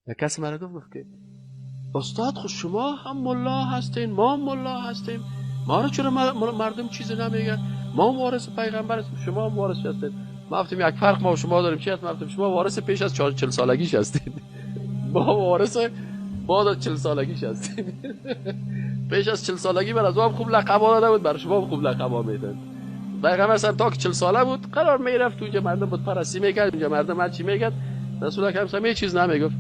یک کسی مرا گفت که استاد خود شما هم ملا هستین، ما هم ملا هستیم، ما رو چرا مردم چیزی نمیگن؟ ما هم وارث پیغمبر هستیم، شما هم وارث هستین. ما گفتیم یک فرق ما و شما داریم چی هست؟ ما گفتیم شما وارث پیش از 40 سالگیش هستین، ما وارث بعد از 40 سالگیش هستیم. پیش از 40 سالگی بر از ما خوب لقب داده بود، بر شما خوب لقب میدن. پیغمبر صلی تا که 40 ساله بود قرار میرفت اونجا مردم بت پرستی میکرد، اونجا مردم هر چی میگفت رسول اکرم صلی چیز نمیگفت.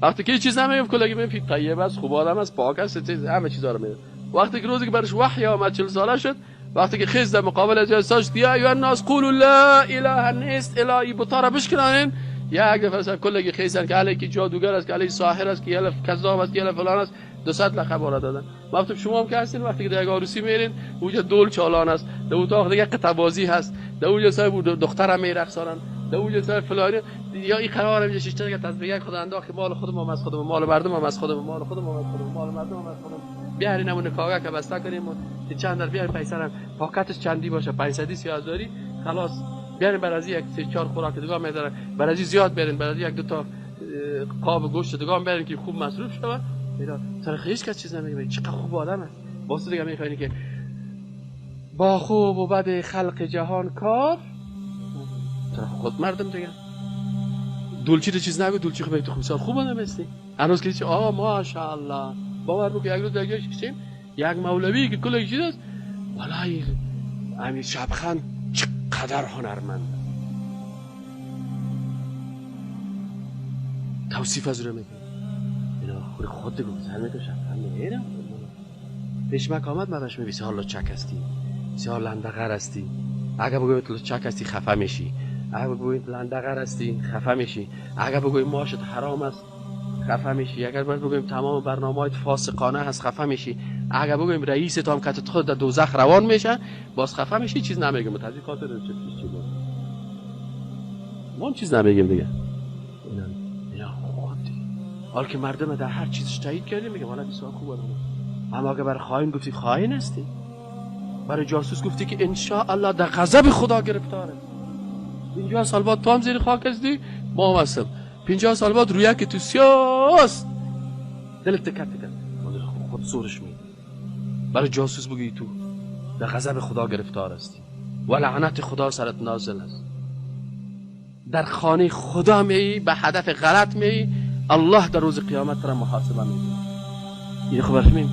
وقتی که چیز نمیگفت کلگی میگفت طیب است، خوب آدم است، پاک است، همه چیزا رو میگفت. وقتی که روزی که برش وحی آمد 40 ساله شد، وقتی که خیز در مقابل از جلساش یا ایها الناس قولوا لا اله نیست الا بت را بشکنانین، یک دفعه صاحب کلگی خیزن که علی کی جادوگر است، که علی ساحر است، که علی کذاب است، که علی فلان است، 200 لقب را دادن. ما گفتم شما هم که هستین وقتی که در عروسی میرین اونجا دول چالان است، در اتاق دیگه قطبازی هست، در اونجا صاحب دخترم میرقصانن، در اونجا صاحب فلانی یا این قرار میشه شش تا تسبیح خدا انداخت مال خودم هم از خودم، مال مردم هم از خودم، مال خودم هم از خودم، مال مردم هم از خودم، بیارین همون کاغه که بسته کنیم که چند در بیارین پیسرم پاکتش چندی باشه 500 30,000 خلاص بیارین بر از یک 3 4 خوراک دیگه میذارن، بر از زیاد بیارین، بر از یک دو تا قاب گوشت دیگه بیارین که خوب مصروف شود. سر هیچ کس چیز نمیگه، چقدر خوب آدم است. واسه دیگه میخواین که با خوب و بد خلق جهان کار خود مردم دیگه دولچی رو چیز نگو، دولچی خوب تو خوب خوب آدم هستی هنوز که آ ماشاءالله باور بکن یک روز دیگه کشیم یک مولوی که کل چیز است، والله امیر شبخند چقدر هنرمند توصیف از رو میکنه. اینا خود دیگه زن میکنه شبخند میرم پیش مک آمد من بهش میگم بسیار لچک هستی، بسیار لندغر هستی، اگه بگویم لچک هستی خفه میشی، اگه بگویم لندغر هستی خفه میشی، اگه بگویم ماشت حرام است خفه میشی، اگر باید بگویم تمام برنامه‌های فاسقانه هست خفه میشی، اگه بگویم رئیس تو هم که خود در دوزخ روان میشه باز خفه میشی. چیز نمیگم از این خاطر چی بود ما چیز نمیگیم دیگه. اینا خود حال که مردم در هر چیزش تایید کردیم میگم حالا بسیار خوب آدم، اما اگه بر خائن گفتی خائن هستی، برای جاسوس گفتی که ان شاء الله در غضب خدا گرفتار است، 50 سال بعد تو هم زیر خاک هستی ما هم هستم، 50 سال بعد رویه که تو سیاست دلت تکت تکت خود زورش میده. برای جاسوس بگی تو در غضب خدا گرفتار هستی و لعنت خدا سرت نازل است، در خانه خدا می به هدف غلط می، الله در روز قیامت را محاسبه میکنه. این خبر میم